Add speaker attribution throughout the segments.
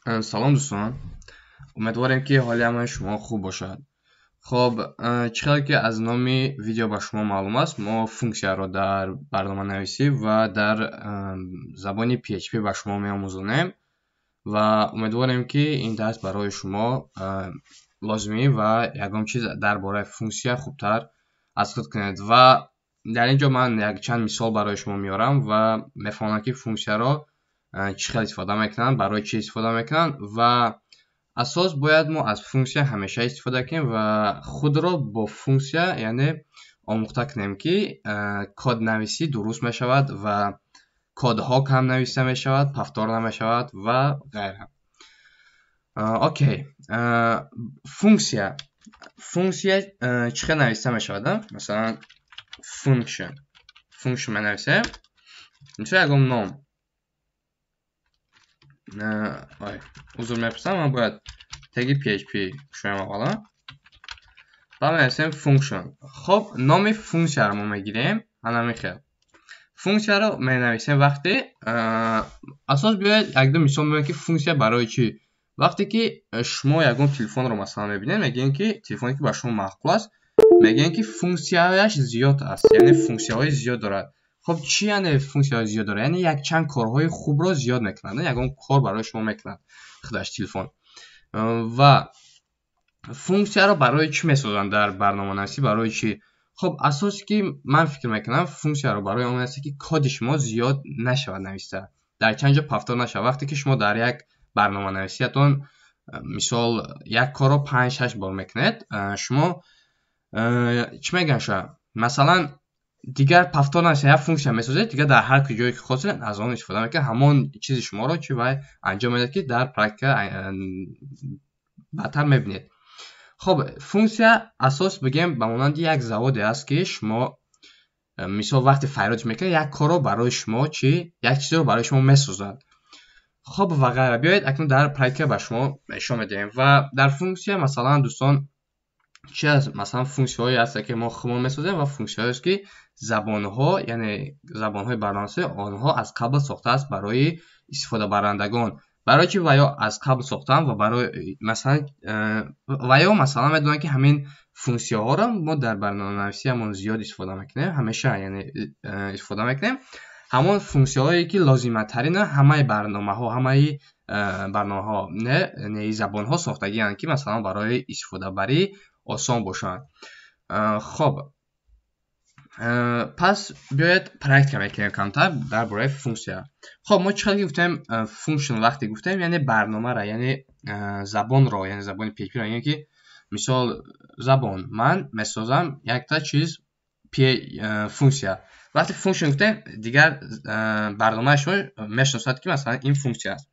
Speaker 1: Салом, дӯстон. Умедворем, ки ҳоли ҳамаи шумо хуб бошад. Хоб, чӣ хеле ки аз номи видео ба шумо маълум аст, мо функсияро дар барноманависӣ ва дар забони PHP ба шумо меомӯзонем ва умедворем, ки ин дарс барои шумо лозимӣ ва ягон чиз дар бораи функсия хубтар аз худ кунед. Ва дар ин ҷо ман якчанд мисол барои шумо меорам ва мефаҳмонам, ки функсияро чӣ хел истифода мекунанд, барои чӣ истифода мекунанд ва асос бояд мо аз функсия ҳамеша истифода кунем ва худро бо функсия, яъне, омӯхта кунем, ки коднависӣ дуруст мешавад ва кодҳо кам нависта мешавад, повтор намешавад ва ғайра. Окей, функсия чӣ хел нависта мешавад? Масалан, function, function менависем, мисол, ягон ном. Ой, узр мепурсам, ман бояд теги PHP кушоям аввала. Баъд менависем function. Хоб, номи функсияро мо мегирем, ҳанамин хел функсияро менависем. Вақте асос биёед, якду мисол меоем, ки функсия барои чӣ. Вақте ки шумо ягон телефонро, масалан, мебинед, мегӯем, ки телефоне ки ба шумо маъқул аст, мегӯем, ки функсияаш зиёд аст, яъне функсияҳои зиёд дорад. Хоб, чӣ яъне функсияҳои зиёд дорад? Яъне якчанд корҳои хубро зиёд мекунад, ягон кор барои шумо мекунад худаш телефон. Ва функсияро барои чӣ месозанд дар барноманависӣ, барои чӣ? Хоб, асосе ки ман фикр мекунам, функсияро барои он аст, ки коди шумо зиёд нашавад нависта, дар чанд ҷо повтор нашавад. Вақте ки шумо дар як барноманависиятон, мисол, як корро панҷ шаш бор мекунед, шумо чӣ мегӯянд ша, масалан, дигар повтор нависта, як функсия месозед, дигар дар ҳар ҷое ки хостед, аз он истифода мекунед, ҳамон чизи шуморо чӣ вай анҷом медиҳад, ки дар практика баъдтар мебинед. Хоб, функсия асос бигем, ба монанди як заводе аст, ки шумо, мисол, вақте фарёдш мекунед, як корро барои шумо чӣ, як чизеро барои шумо месозад. Хоб, ва ғайра. Биёед, акнун дар практика ба шумо нишон медиҳем. Ва дар функсия, масалан, дӯстон, чи аст? Масалан, функсияҳое ҳастанд, ки мо худмон месозем, ва функсияҳоест, ки забонҳо, яъне забонҳои барномасозӣ, онҳо аз қабл сохтааст барои истифодабарандагон. Барои чӣ ва ё аз қабл сохтаанд? Ва барои масалан, ва ё, масалан, медонанд, ки ҳамин функсияҳоро мо дар барноманависиамон зиёд истифода мекунем, ҳамеша, яъне, истифода мекунем. Ҳамон функсияҳое ки лозиматарина, ҳамаи барномаҳо, ҳамаи барномаҳо не, забонҳо сохтагианд, ки, масалан, барои истифодабарӣ осон бошанд. Хоб, пас биёед, практика мекунем камтар дар бораи функсия. Хоб, мо чӣ хел ки гуфтем, function вақте гуфтем, яъне барномаро, яъне забонро, яъне забони PHP-ро, яъне ки, мисол, забон ман месозам якта чиз, функсия. Вақте function гуфтем, дигар барномаи шумо мешиносад, ки, масалан, ин функсия аст.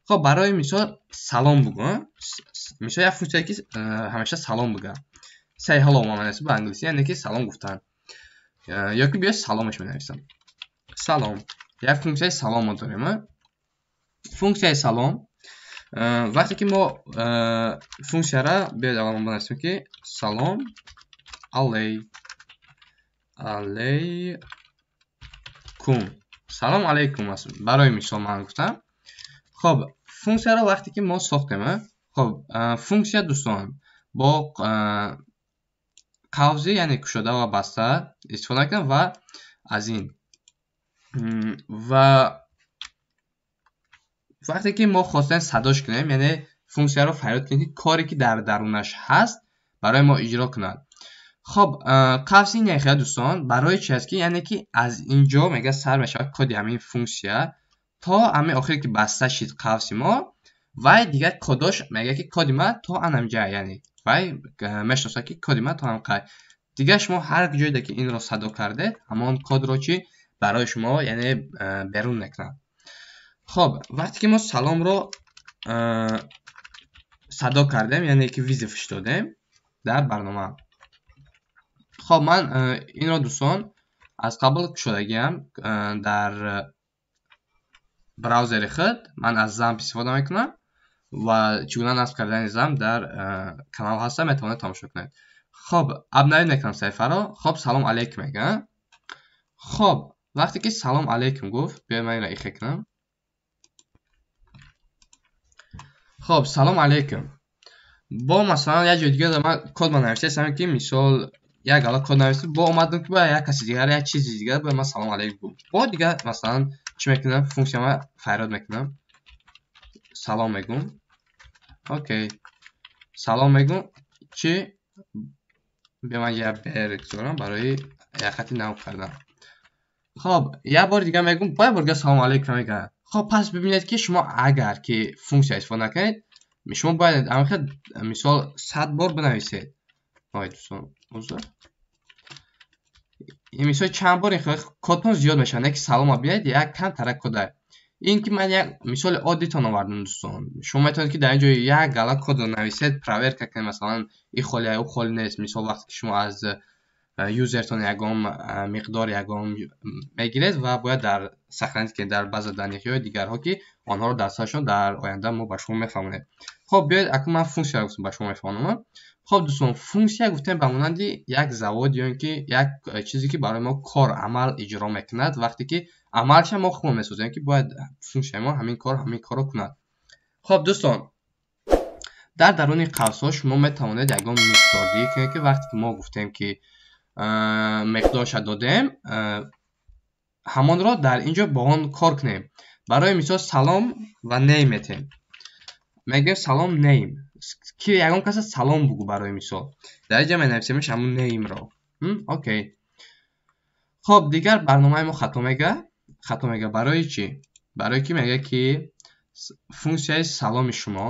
Speaker 1: Хоб, барои мисол, салом бугӯ, мисол, як функсия, ки ҳамеша салом буга, say hello ма менависем ба англисӣ, яъне ки салом гуфтан. Ё ки биё, саломаш менависам, салом. Як функсияи салом мо дорем, функсияи салом. Вақте ки мо функсияра, биёед, аввал мо бинависем, ки салом алейкум, салом алейкум аст, барои мисол ман гуфтам. Хоб, функсияро вақте ки мо сохтем, хоб, функсия, дӯстон, бо қавзи, яъне кушода ва баста истифода мекунем. Ва аз ин ва вақте ки мо хостем садош кунем, яъне функсияро фарёд кунем, ки коре ки дар дарунаш ҳаст, барои мо иҷро кунад. Хоб, қавси ин яхел, дӯстон, барои чи аст, ки яъне ки аз ин ҷо мега сар мешавад коди ҳамин функсия то ҳамин охире ки баста шид қавси мо. Вай дигар кодош мега, ки коди ман то анамҷа, яъне вай мешиносад, ки коди ман то ҳамқай. Дигар шумо ҳар ҷойе ки инро садо кардед, ҳамон кодро чи барои шумо, яъне, берун мекунад. Хоб, вақте ки мо саломро садо кардем, яъне ки вызов додем дар барнома. Хоб, ман инро, дӯстон, аз қабл кушодагиам дар браузери худ. Ман аз XAMPP истифода мекунам ва чӣ гуна насб кардани XAMPP дар канал ҳаста, метавонед тамошо кунед. Хоб, обновить мекунам саҳифаро. Хоб, салом алейкум мега. Хоб, вақте ки салом алейкум гуфт, биёед, ман инро ихе кунам. Хоб, салом алейкум. Бо масалан, як ҷои дигар ман код ма навиштаистам, ки мисол як гала код навиштам, бо омадам, ки ба як каси дигар, як чизи дигар бояд ман салом алейкум гӯм. Бо дигар масалан чӣ мекунам? Функсияма фарёд мекунам, салом мегӯм. Окей, салом мегӯм. Чӣ бия, ман як br гузорам барои як хати нав кардан. Хоб, як бори дигар мегӯм, бо як бори дигар салом алейкум мегӯяд. Хоб, пас бибинед, ки шумо агар ки функсия истифода накунед, шумо бояд ҳамин мисол 100 бор бинависед. Ой, дӯстон, узр, мисол чанд бор кодтон зиёд мешавад, не ки салома бинед, як камтарак кода. Ин ки ман як мисоли оддитон овардам, дӯстон. Шумо метавонед, ки дар ин ҷо як гала кодро нависед, проверка кунед, масалан, ин холия, ӯ холӣ нест. Мисол, вақте ки шумо аз юзертон ягон миқдор, ягон мегиред ва бояд дар сохранить кунед дар база данных ё дигарҳо, ки онҳоро дарсҳояшон дар оянда мо ба шумо мефаҳмонем. Хоб, биёед, акнун ман функсияро гуфтам, ба шумо мефаҳмонам. Хоб, дӯстон, функсия гуфтем ба монанди як завод ё ин ки як чизе, ки барои мо кор, амал иҷро мекунад. Вақте ки амалша мо худмон месозем, ки бояд функсияи мо ҳамин кор, ҳамин корро кунад. Хоб, дӯстон, дар даруни қавсҳо шумо метавонед ягон миқдордиҳӣ кунед, ки вақте ки мо гуфтем, ки миқдорша додем, ҳамонро дар ин ҷо бо он кор кунем. Барои мисол, салом ва name метем, мегӯем салом name, ки ягон каса салом бугӯ. Барои мисол, дар ин ҷо менависемш ҳамун name-ро. Окей. Хоб, дигар барномаи мо хато мегӯяд. Хато мегӯяд барои чӣ? Барои ки мегӯяд, ки функсияи саломи шумо,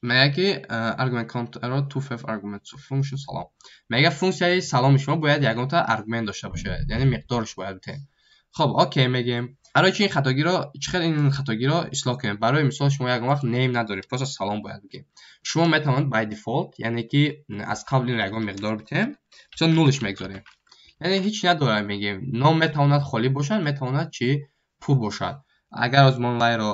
Speaker 1: мегӯяд, ки argument count error, too few arguments to function салом. Мегӯяд, функсияи саломи шумо бояд ягонта аргумент дошта бошад, яъне миқдорш бояд битем. Хоб, окей мегӯем. Барои чи ин хатогиро, чӣ хел ин хатогиро ислоҳ кунем? Барои мисол, шумо ягон вақт name надоред, просто салом бояд бигӯем. Шумо метавонед by default, яъне ки аз қабл ин ягон миқдор битем. Мисол, нулш мегузорем, яъне ҳеҷ надорад, мегӯем. Ном метавонад холӣ бошад, метавонад чӣ, пур бошад. Агар оз мо вайро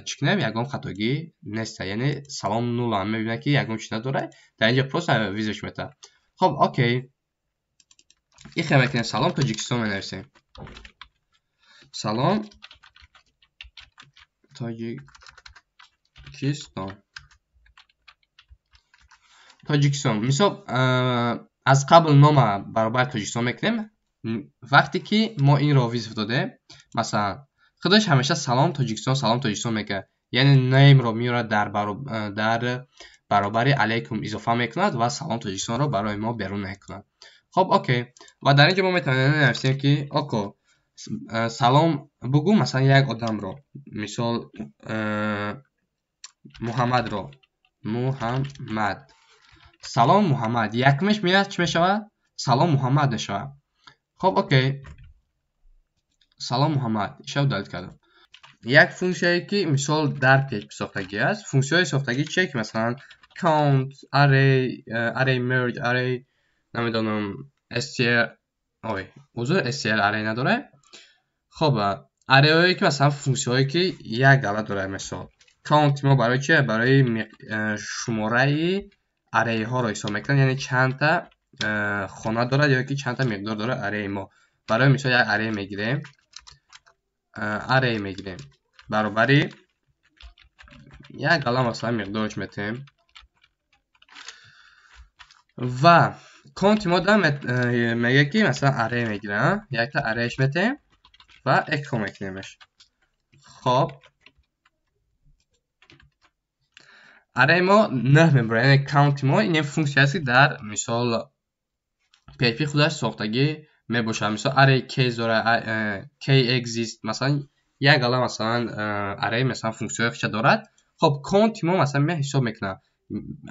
Speaker 1: чӣ кунем, ягон хатогӣ неста, яъне салом нулам мебинад, ки ягон чиз надорад дар инҷо, просто вызов ш метавад. Хоб, окей, ихе мекунем, салом Тоҷикистон менависем. Салом Тоҷикистон, Тоҷикистон. Мисол, аз қабл нома баробари Тоҷикистон мекунем. Вақте ки мо инро вызов додем, масалан, худаш ҳамеша салом Тоҷикистон, салом Тоҷикистон мекунад, яъне name-ро меорад, дар баробари алейкум изофа мекунад ва салом Тоҷикистонро барои мо берун мекунад. Хоб, окей. Ва дар ин ҷо мо метавонем нависем, ки око салом бугӯ, масалан, як одамро, мисол, Муҳаммадро. Муҳаммад, салом Муҳаммад. Якумеш меяд, чӣ мешавад? Салом Муҳаммад мешавад. Хоб, окей, салом Муҳаммад иша удалить кардам. Як функсияе, ки мисол дар PHP сохтагӣ аст. Функсияҳои сохтагӣ чие, ки масалан count, array, array merge, array, намедонам, str, ой, узр, str array надорад. Хоб, array ки масалан функсияҳое, ки як гала дорад. Мисол, count мо барои чие? Барои шумораи array ҳоро ҳисоб мекунад, яъне чандта хона дорад ё ки чандта миқдор дорад array мо. Барои мисол, як array мегирем, array мегирем баробари як гала, масалан, миқдорш метем ва count мо да мегӯяд, ки масалан array мегирам, якта array ш метем ва echo мекунемш. Хоб, array мо нӯҳ мебарад, яъне count мо. Ин функсия аст, ки дар мисол PHP худаш сохтагӣ мебошад. Мисол, array case дорад, key exist, масалан, як гала, масалан, array, масалан, функсияҳои худша дорад. Хоб, count мо, масалан, ме ҳисоб мекунад.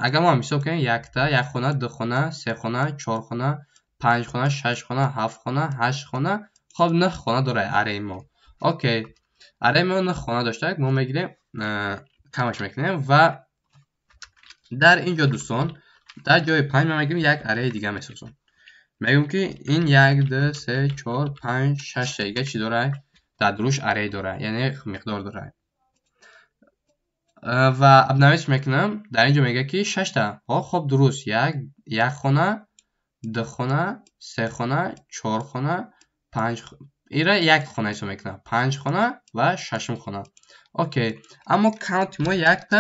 Speaker 1: Агар мо ҳисоб кунем, якта, як хона, ду хона, се хона, чор хона, панҷ хона, шаш хона, ҳафт хона, ҳашт хона. Хоб, нӯҳ хона дорад array мо. Окей, array мо нӯҳ хона дошта, мо мегирем, камаш мекунем ва дар ин ҷо, дӯстон, дар ҷои панҷ ман мегирем, як array дига месозам. Мегӯем, ки ин як, ду, се, чор, панҷ, шаш дига чӣ дорад? Дар дуруш array дорад, яъне миқдор дорад. Ва обновить мекунам. Дар ин ҷо мегӯяд, ки шашта. Хоб, дуруст, як, як хона, ду хона, се хона, чор хона, панҷ. Инро як хона ҳисоб мекунад. 5 хона ва шашум хона. Окей. Аммо count мо якта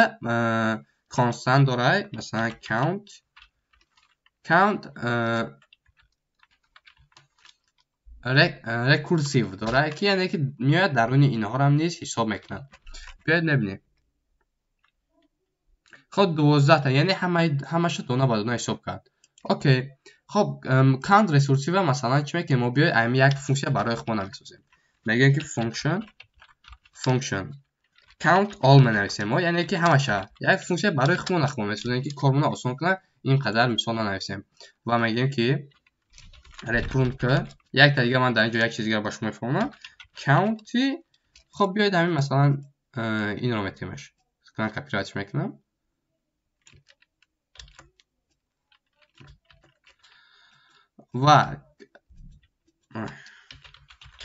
Speaker 1: constant дорад, масалан count recursive дорад, ки яъне ки меояд даруни инҳоро ҳам низ ҳисоб мекунад. Биёед мебинем. Хоб 12 та, яъне ҳамаша дона ба дона ҳисоб кард. Окей. Хоб count recursive масалан чӣ мекунем? Мо биёед ами як функсия барои худмон месозем. Мегӯем ки function count all менависем мо, яъне ки ҳамаша як функсия барои худмон месозем, ки кормонро осон кунад, ин қадар мисол нанависем. Ва мегӯем ки return к якта дига ман дар ин ҷо як чиз дигар ба шумо мефаҳмонам. Count-и хоб биёед ҳамин масалан инро метемаш. Копировать мекунам. Ва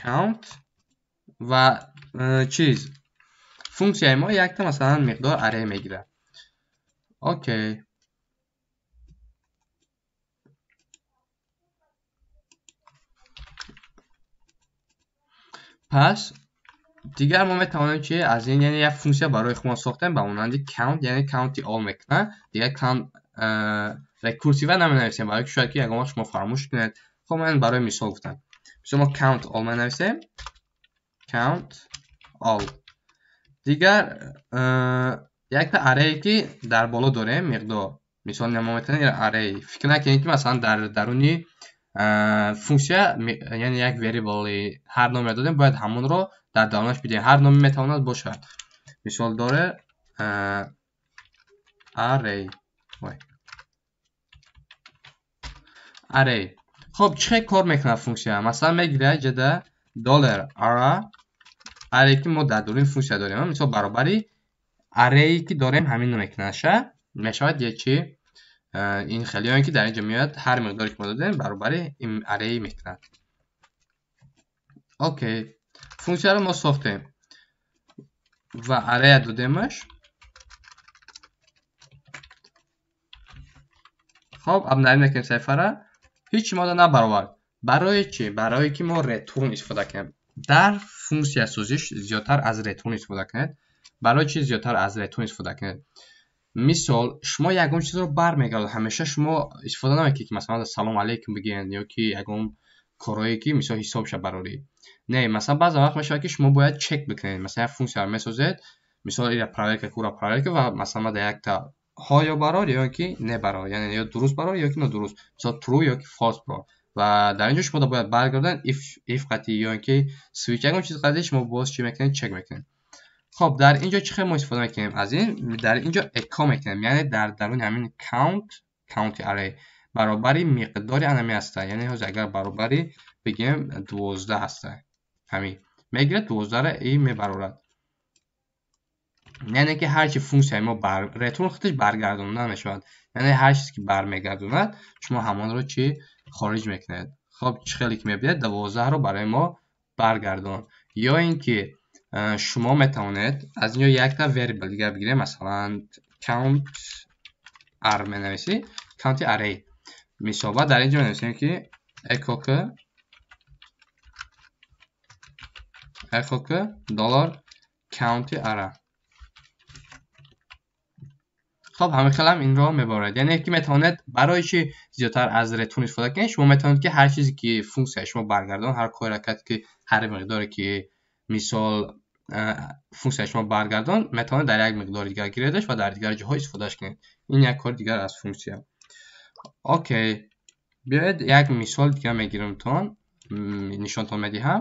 Speaker 1: count ва чиз функсияи мо якта масалан миқдор array мегирад. Окей. Пас дигар мо метавонем ки аз ин, яъне як функсия барои худмон сохтем ба монанди count, яъне count all мекунад. Дигар count recursive наменависем, барои ки шояд ки ягон вақт шумо фаромӯш кунед. Хоб ман барои мисол гуфтам. Мисол мо count all менависем. Count all. Дигар якта array ки дар боло дорем миқдор. Мисол мо метавонем array фикр накунем ки масалан дар даруни функсия, яъне як variable ҳар номе додем, бояд ҳамонро дар дарунаш бидиҳем. Ҳар номе метавонад бошад. Мисол доре array. Array. Хоб чӣ хел кор мекунад функсия? Масалан мегирад ҷада $array array ки мо дар даруни функсия дорем, мисол баробари array ки дорем ҳаминро мекунад. Мешавад як чи ин хеле ё ин ки дар инҷо меояд ҳар миқдоре ки мо додем баробари ин array мекунад. Окей. Функсияро мо сохтем ва array додемаш. Хоб обновим мекунем саҳифаро. Ҳеҷ мода набаровард. Барои чӣ? Барои ки мо return истифода кунем. Дар функсия созиш зиёдтар аз return истифода кунед. Барои чӣ зиёдтар аз return истифода кунед? Мисол шумо ягон чизро бармегардонед, ҳамеша шумо истифода намекунед ки масалан салом алейкум бигӯед ё ки ягон корҳое ки мисол ҳисобша бароред. Не, масалан баъзе вақт мешавад ки шумо бояд чек бикунед. Масалан як функсияро месозед, мисол ира проверка ки ура проверка ва масалан дар якта ҳо ё барор ё ки не барор, яъне ё дуруст барор ё ки нодуруст, мисол true ё ки false барор. Ва дар ин ҷо шумо бояд баргардонед if қатъи ё ки switch ягон чиз қатъи шумо боз чӣ мекунед, чек мекунед. Хоб дар ин ҷо чӣ хел мо истифода мекунем аз ин? Дар ин ҷо echo мекунем, яъне дар даруни ҳамин count array баробари миқдори анами ҳаста, яъне ҳозир агар баробари бигем 12 ҳаста, ҳамин мегирад 12-ро и мебарорад. Яъне ки ҳар чи функсияи мо return худаш баргардонда мешавад, яъне ҳар чизе ки бармегардонад шумо ҳамонро чӣ хориҷ мекунед. Хоб чӣ хеле ки мебинед 12-ро барои мо баргардон. Ё ин ки шумо метавонед аз ин ҷо якта variable дигар бигиред, масалан count r менависӣ, count array. Мисол ва дар ин ҷо менависем ки echo к $count array. Хоб ҳамин хел ҳам инро мебарад. Яъне ки метавонед барои чӣ зиёдтар аз return истифода кунед? Шумо метавонед ки ҳар чизе ки функсияи шумо баргардон, ҳар коре кард ки ҳар миқдоре ки мисол функсияи шумо баргардон, метавонед дар як миқдори дигар гиредаш ва дар дигар ҷоҳо истифодаш кунед. Ин як кори дигар аз функсия. Окей. Биёед як мисол дигар мегирамтон, нишонтон медиҳам.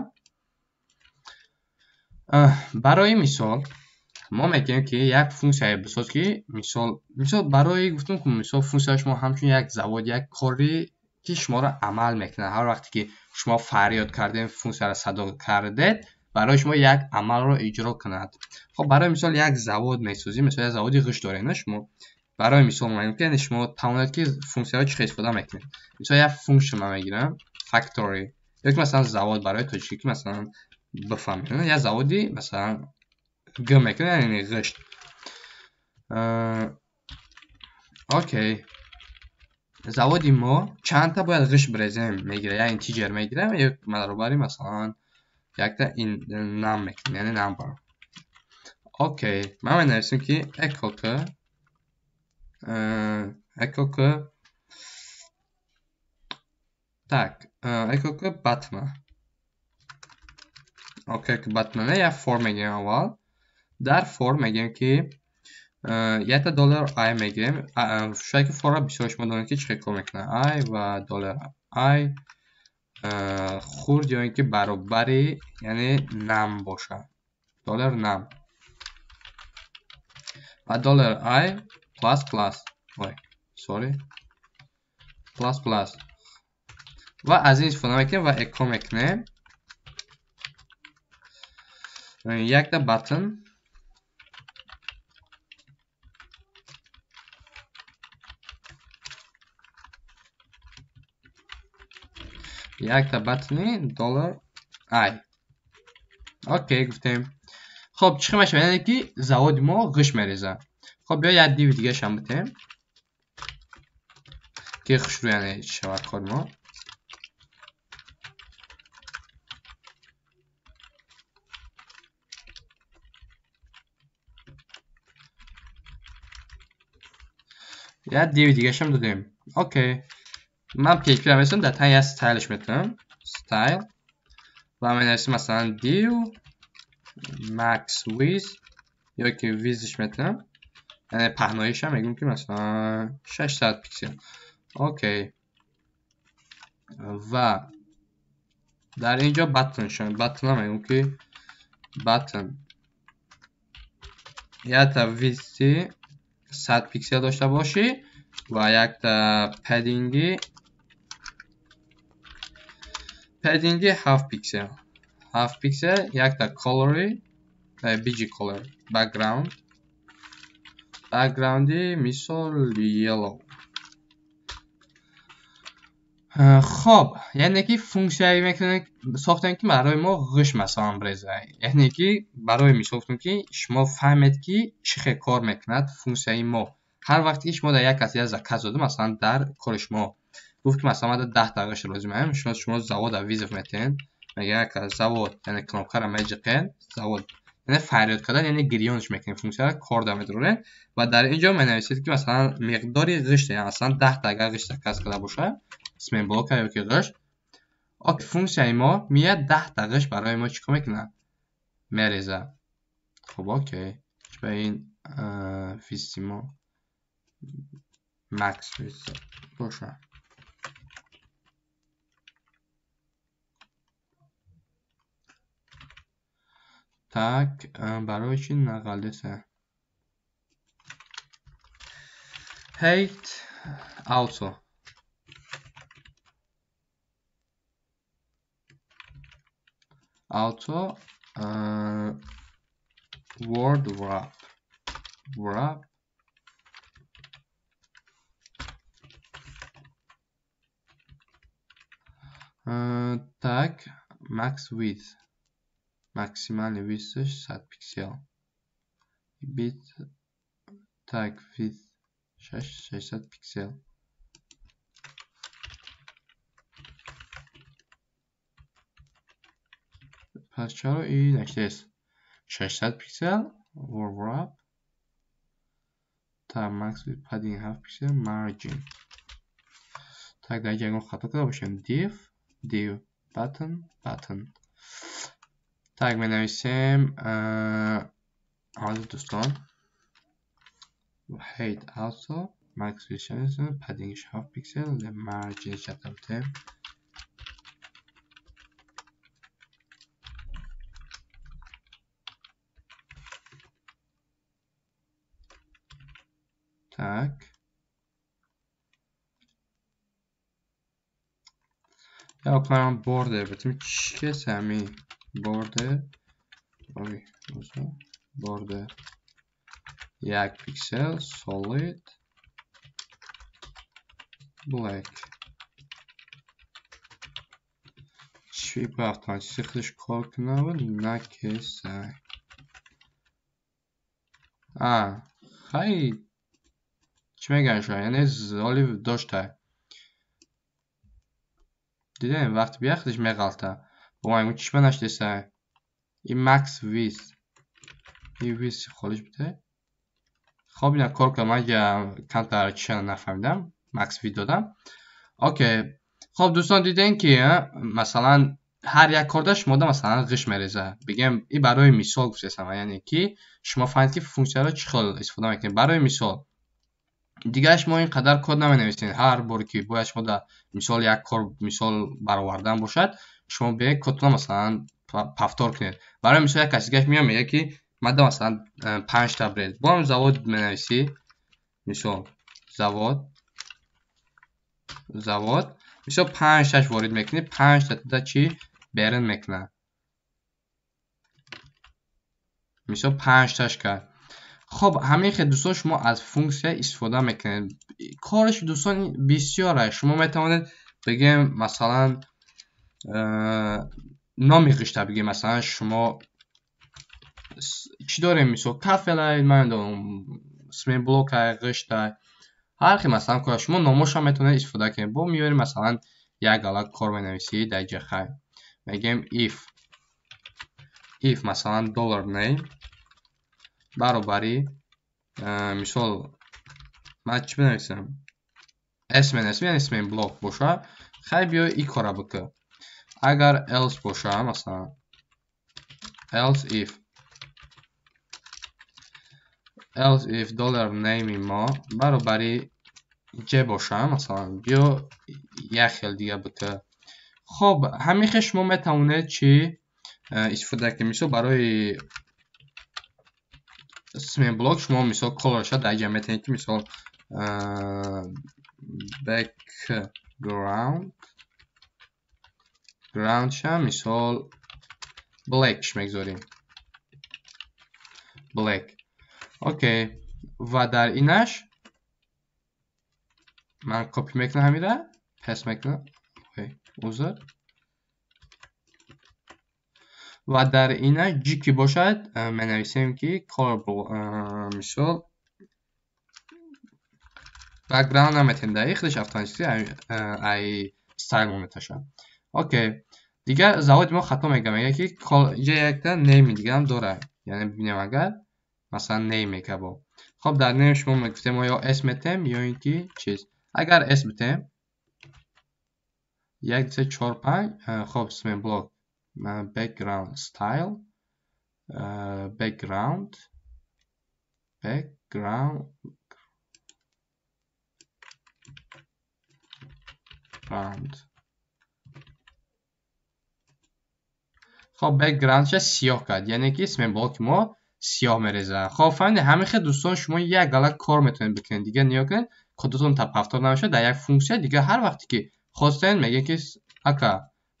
Speaker 1: Барои мисол мо мегӯем ки як функсияе бисоз ки мисол барои гуфтем ки мисол функсияи шумо ҳамчун як завод, як кори ки шуморо амал мекунад. Ҳар вақте ки шумо фарёд кардед, функсияро садо кардед, барои шумо як амалро иҷро кунад. Хоб барои мисол як завод месозем, мисол як заводи ғишт доред, на шумо. Барои мисол мегӯем ки шумо тавонед ки функсияро чӣ хел истифода мекунед. Мисол як функсия ман мегирам, factory, ё ки масалан завод барои тоҷикӣ ки масалан бифаҳмед, як заводи масалан г мекунед, яъне ғишт. Окей. Заводи мо чандта бояд ғишт бирезем мегирад, як integer мегирам, ё баробари масалан Якта ин num мекунем, яъне number. Окей, ман менависем ки echo к так, echo к button. Окей, к button я for мегирем аввал. Дар for мегирем ки якта доллар i мегирем. Шояд ки for-ро бисёр шумо донед ки чӣ хел кор мекунад. I ва доллар i хурд ё ин ки баробари, яъне num бошад. Доллар num ва доллар i плюс плюс. Ой, sorry. Плюс плюс. Ва аз ин истифода мекунем ва echo мекунем. Якта button якта button-и доллар i. Окей, гуфтем. Хоб, чӣ хел мешавад? Яъне ки заводи мо ғиш мерезад. Хоб, биё як div дигаашам битем ки хушрӯ, яъне шавад кори мо. Як div дигаашам додем. Окей. Ман PHP-ро месозам, дар тан як style-ш метавонам. Style ва менависем масалан div max width ё ки width-ш метавонам. Яъне паҳноишам мегӯем ки масалан 600 пиксел. Окей. Ва дар ин ҷо button-шон, button-а мегӯем ки button якта width-и 100 пиксел дошта бошӣ ва якта padding-и 7 пиксел. 7 пиксел, якта color-и, BG color, background. Background-и мисол yellow. Хоб, яъне ки функсияе мекунем, сохтем ки барои мо ғиш масалан брезад. Яъне ки барои мисол гуфтем ки шумо фаҳмед ки чӣ хел кор мекунад функсияи мо. Ҳар вақте ки шумо дар як кас як заказ додед, масалан дар кори шумо гуфт ки масалан ман 10 та ғиш лозим аст, шумо завода визов метиҳед, мегӯяд як завод, яъне кнопкаро меҷиқед, завод, яъне фарёд кардан, яъне гирёнш мекунед функсияро, кор дар медоред ва дар ин ҷо менависед ки масалан миқдори ғиш, яъне масалан 10 та агар ғиш заказ карда бошад, смен блока ё ки ғиш, окей, функсияи мо меяд 10 та ғиш барои мо чӣ кор мекунад? Мерезад. Хуб, окей. Чӣ ба ин фиси мо max width бошад. Так, барои чӣ нағалиса? Height auto. Auto word wrap. Wrap. Так, max width. Максимальный width 100 пиксел. Bit так width 600 пиксел. Пас чаро ин наштааст? 600 пиксел word wrap. Так, max width padding 7 пиксел margin. Так, дар ҷо ягон хато карда бошем. Div, div button, button. Так, менависем ҳозир дӯстон height auto max width padding 7 пиксел margin чатам. Так. Я окунам border битим чӣ касами border. Ой, border 1 пиксел solid black. Чӣ ба автоматически худаш кор кунад накесай. Хай чӣ мегӯянд шумо? Яъне золи доштай. Дидем вақти бия худаш меғалта. Бо ма чӣ ба наштесай? Ин max width, ин width холиш буда. Хоб, ина кор кардам, ман камтар чиша нафаҳмидам, max width додам. Окей. Хоб дӯстон, дидем ки масалан ҳар як корда шумо да масалан ғиш мереза. Бигем, ин барои мисол гуфтесам, яъне ки шумо фаҳмед ки функсияро чӣ хел истифода мекунед. Барои мисол дигар шумо ин қадар код наменависед. Ҳар боре ки бояд шумо да мисол як кор мисол баровардан бошад, шумо биёед кодтона масалан повтор кунед. Барои мисол як каси дигаш меояд, мегӯяд ки ман да масалан 5 та брез. Бо ҳам завод менависӣ, мисол завод, завод, мисол 5 таш ворид мекунӣ, 5 та да чӣ берун мекунад. Мисол 5 таш кард. Хоб, ҳамин хел дӯстон шумо аз функсия истифода мекунед. Кораш дӯстон бисёр аст. Шумо метавонед бигем масалан номи ғишта бигем, масалан шумо чӣ дорем, мисол кафелай, ман намедонам, сменблокай, ғиштай, ҳар хел масалан кор шумо номошам метавонед истифода кунед. Бо меорем масалан як гала кор менависӣ дар ҷа, хай мегем if, if масалан dollar name баробари мисол ман чӣ менависам, s менависам, яъне сменблок боша, хай биё ин кора бикун. Агар else боша, масалан else if, else if dollar name мо баробари j боша, масалан биё як хел дига бикун. Хоб, ҳамин хел шумо метавонед чӣ истифода кунед. Мисол барои сменблок шумо мисол color-ша дар ҷа метавонед ки мисол background, ground-ша мисол black-ш мегузорем, black. Окей, ва дар инаш ман копи мекунам ҳамира, паст мекунам, узр. Ва дар ина G ки бошад, менависем ки color, мисол background наметем, дар ин худаш автоматики ай style мо меташад. Окей, дигар заводи мо хато мегӯяд, мегӯяд ки инҷа якта name дигарам дорад, яъне бибинем агар масалан name мекард бо. Хоб, дар name шумо мегуфтем ё s метем ё ин ки чиз. Агар s битем 1 2 3 4 5, хоб сменблок background style, background, background ground. Хоб, background-ша сиёҳ кард, яъне ки сменблоки мо сиёҳ мерезад. Хоб, фаҳмидед, ҳамин хел дӯстон шумо як гала кор метавонед бикунед. Дигар нигоҳ кунед, кодатон повтор намешавад дар як функсия. Дигар ҳар вақте ки хостед, мегӯяд ки ака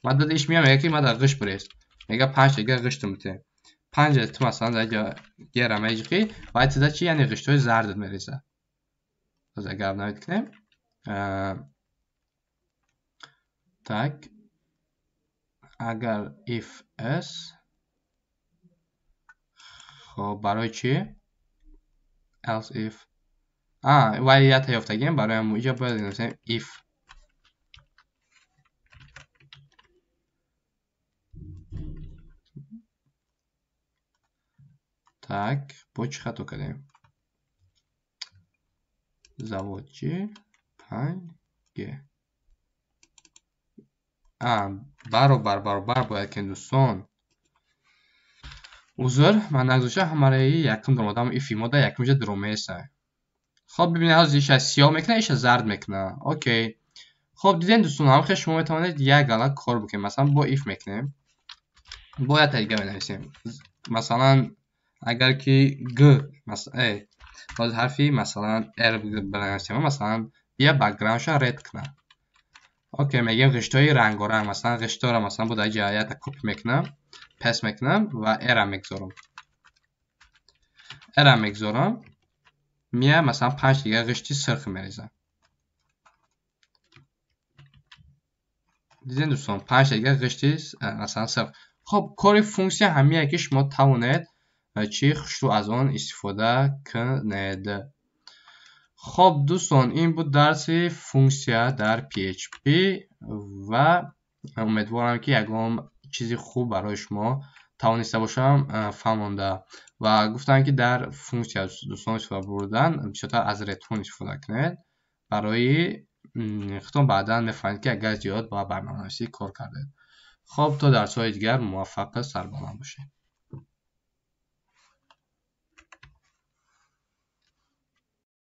Speaker 1: ман дада иш меоям, мегӯяд ки ман дар ғиш бирез, мегӯяд 5 дигар ғиштум битем, 5 ту масалан дар ҷо гера меҷиқӣ ва тида чи, яъне ғиштҳои зардат мерезад. Боз агар навид кунем, так агар if s, хоб барои чӣ else if, вай ята ёфтагем, барои ҳам инҷо бояд нависем if. Так, бо чӣ хато кардем? Завод чӣ? 5 г. Баробар, баробар бояд кунем дӯстон. Узр, ман нагузоштам ҳамараи якум даромадам if мо дар якум ҷо даромеса. Хоб, бибинед, ҳозир иша сиёҳ мекунад, иша зард мекунад. Окей. Хоб, дидем дӯстон, ҳамин хел шумо метавонед як гала кор бикунед. Масалан, бо if мекунем. Бо як дига менависем. Масалан, агар ки г, боз ҳарфи масалан r бинависем, масалан бия background-ша red кунад. Окей, мегӯем ғиштҳои рангоранг, масалан ғиштҳоро масалан бо дар ҷа якта копи мекунам, паст мекунам ва r-ам мегузорам. R-ам мегузорам, мия масалан 5 дигар ғишти сирх мерезам. Дидем дӯстон, 5 дигар ғишти масалан сирх. Хоб, кори функсия ҳамие ки шумо тавонед чӣ хушрӯ аз он истифода кунед. Хоб дӯстон, ин буд дарси функсия дар PHP ва умедворам ки ягон чизи хуб барои шумо Тавониста бошам фаҳмонда. Ва гуфтанд, ки дар функсия, дӯстон, истифода бурдан бисёртар аз return истифода кунед. Барои худтон баъдан мефаҳмед, ки агар зиёд ба барноманависӣ кор кардед. Хоб, то дарсҳои дигар муваффақу сарбаланд бошед.